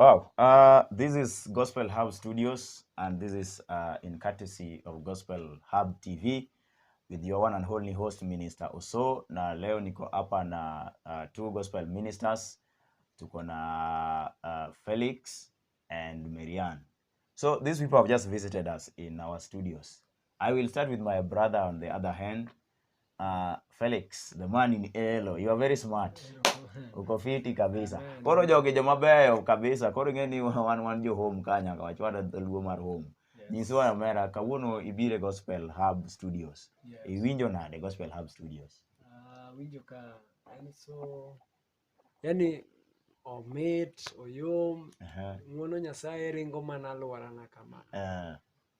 Wow. This is Gospel Hub Studios, and this is in courtesy of Gospel Hub TV with your one and only host, Minister Oso. Na leo niko hapa na two gospel ministers. Tuko na Felix and Marianne. So these people have just visited us in our studios. I will start with my brother on the other hand. Felix, the man in yellow. You are very smart. Uko fiti kabisa. Amen. Koro jogi joma beyo kabisa. Koro ing'e ni wan jo home ka nyaka wachwad dholuo mar home. Yes. Nyiswa omera kawuono ibire Gospel Hub Studios. Yes. Iwinjo nade Gospel Hub Studios? Ah, winjo ka en so yani omit oyom. Ng'uono Nyasaye ringo mana alworana kama.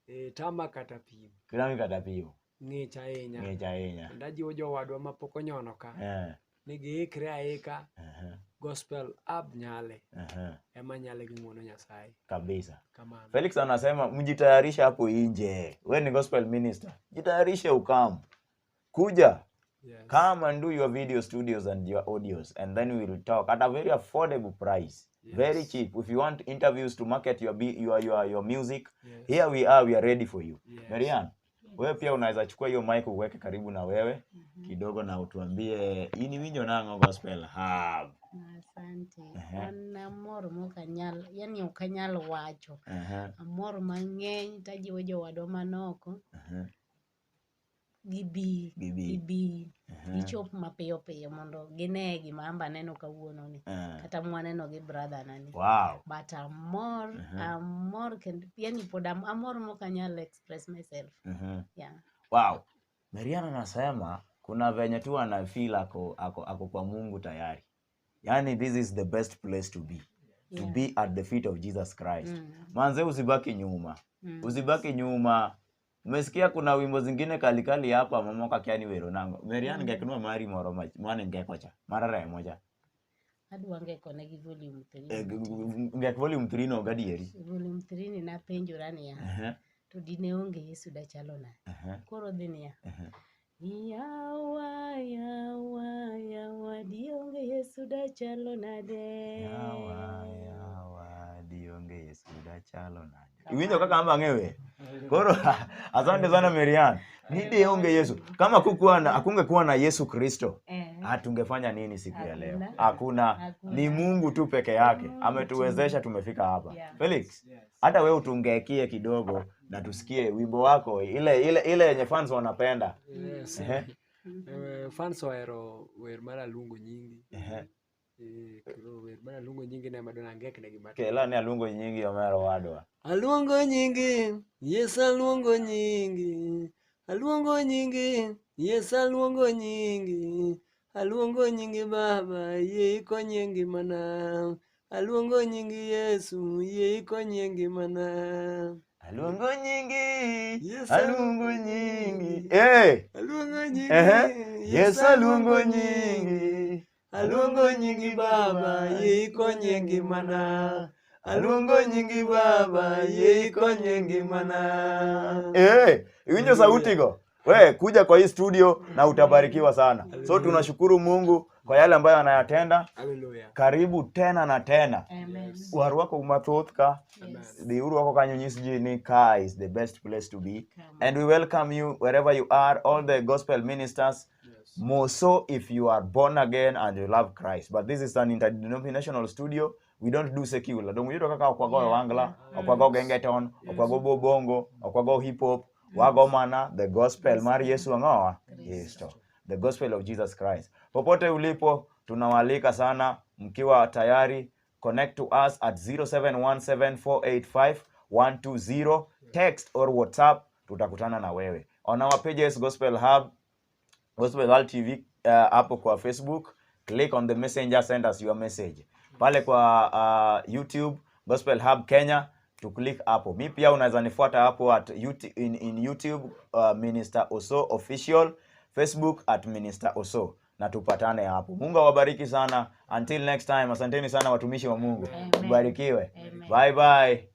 E, tama kata pimo. Kirami kata pimo. Ng'ich ahinya. Ng'ich ahinya. Kendo ajiwo jowadwa mapok onyono ka ni giikre aika. Gospel Hub nyale ema nyale gi ng'uono Nyasaye. Kabisa. Kamano. Felix anasema mjitayarishe hapo nje. We ni gospel minister. Jitayarishe ukam. Kuja. Come and do your video studios and your audios, and then we will talk at a very affordable price. Very cheap. If you want interviews to market your be- your music, here we are ready for you. Marian, wewe pia unaweza chukua hiyo mic uweke karibu na wewe kidogo na utuambie in iwinjo nang'o Gospel Hub. Asante. An amor mok anyal, yani ok anyal wacho. Amor mang'eny tajiwo jowadwa manoko gibi Gibi. Gibi gichop mapiyo piyo mondo gine gima amba aneno kawuono ni kata mwaneno gi brother na ni. But amor, amor kendo yani pod amor mok anyal express myself. Yeah. Wow. Marian anasema kuna venye tu ana feel ako kwa Mungu tayari. Yani this is the best place to be. To be at the feet of Jesus Christ. Manze usibaki nyuma. Usibaki nyuma. Umesikia kuna wimbo zingine kalikali hapa mamoko kia ni wero nango. Marian, ngeknwa mari moro mane ngeko cha. Mar remo cha. Adwa ngekone gi volume 3. Eh, ngek volume 3 no gadieri. Volume 3 ni napenjora niya, to dine onge Yesu dachalo nade? Koro dhi niya, yawa yawa yawa, dionge Yesu dachalo nade? Yawa yawa, dionge Yesu dachalo nade? Iwinjo kaka amba ang'e wer. Koro asante sana, Marian. Ni dionge Yesu. Kama kukuwa na hakungekuwa na Yesu Kristo, tungefanya nini siku ya leo? Hakuna. Hakuna. Hakuna. Ni Mungu tu peke yake Mungu ametuwezesha tumefika hapa. Felix, Yes. hata wewe utungekie kidogo na tusikie wimbo wako ile yenye fans wanapenda. Yes. Eh, fans ohero wer mar Aluongo Nyingi. Eh, koro wer mar Aluongo Nyingi ne madona angeknegi matin. Kela ni Aluongo Nyingi, omero wadwa. Aluongo nyingi, Yesu, aluongo nyingi, aluongo nyingi, Yesu, aluongo nyingi, aluongo nyingi Baba, yie ikonye ngimana. Aluongo nyingi Yesu, yie ikonye ngimana. Aluongo nyingi, Yesu, aluongo nyingi. Eh, Aluongo nyingi, Yesu, aluongo nyingi. Aluongo nyingi Baba, yie ikonye ngimana. Aluongo nyingi Baba, yie ikonye ngimana. Eh, iwinjo sauti go. We kuja kwa hii studio na utabarikiwa sana. So tunashukuru Mungu kwa yale ambayo anayatenda. Hallelujah. Karibu tena na tena. Amen. Warwako mathoth ka. Dhiuru oko kanyo nyis ji ni ka is the best place to be. Come. And we welcome you wherever you are, all the gospel ministers. More so if you are born again and you love Christ. But this is an interdenominational studio. We don't do secular. Dong yudo kaka ok wago wangla, ok wago gengeton, ok wago bongo, ok wago hip hop, wago mana the gospel mar Yesu ang'owa? Kristo. The gospel of Jesus Christ. Popote ulipo, tunawaalika sana mkiwa tayari, connect to us at 0717485120, text or WhatsApp, tutakutana na wewe. On our pages, Gospel Hub, Gospel Hub TV, hapo kwa Facebook, click on the messenger, send us your message. Pale kwa YouTube, Gospel Hub Kenya, to click hapo. Mi pia unaweza nifuata hapo at YouTube, in YouTube, Minister Oso Official, Facebook @MinisterOso, na tupatane hapo. Mungu awabariki sana. Until next time, asanteni sana watumishi wa Mungu. Amen. Mbarikiwe. Amen. Bye bye.